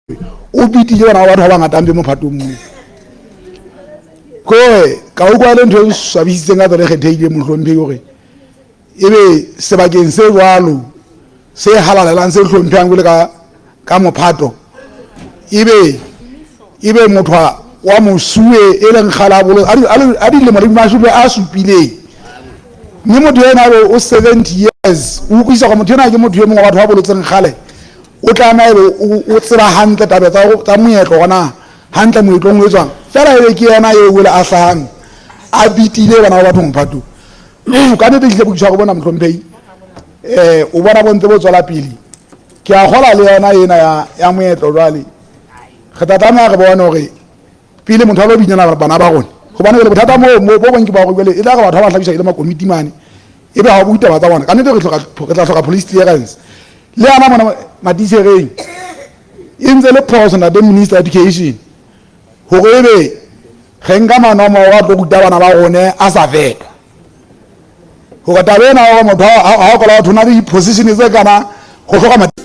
O bitile bana ba batho ba bangata hampe mophatong moo. Kore ka utlwa le ntho e swabisitseng ka tsela e kgethehileng mohlomphehi hore ebe sebakeng se jwalo se halalelang se hlomphehang jwale ka ka mophato ebe ebe motho wa mosuwe e leng kgale a bolo a dilemo le 70, mme motho ena o 70 years, o utlwisisa gore motho ena ke motho e mongwe wa batho ba bolotseng kgale, o tlameha ebe o tseba hantle taba tsa moetlo gona hantle moetlong o etswang fela, ebe ke yena eo ele a hlahang a bitile bana ba batho mophatong. Ka nnete tlile boitshwaro bona, mohlomphehi, o bona bo ntse bo tswela pele. Ke a gola le yona ena ya moetlo. Jwale re tla tlameha re bone hore pele motho a lo binela bana ba rona, gobane jale bothata mo bo bong ke ba gore jale e tla re batho ba ba hlabisa e le makomiti mane, ebe ga o bue taba tsa bona. Ka nnete re tla hloka police clearance le yana mona matitjhereng. E ntse le phoso, ntate Minister Education, hore ebe re nka manomoro a tlo ruta bana ba rone a sa feta, hore taba ena hore motho ha o kola batho na le di-position tse kana go hloka.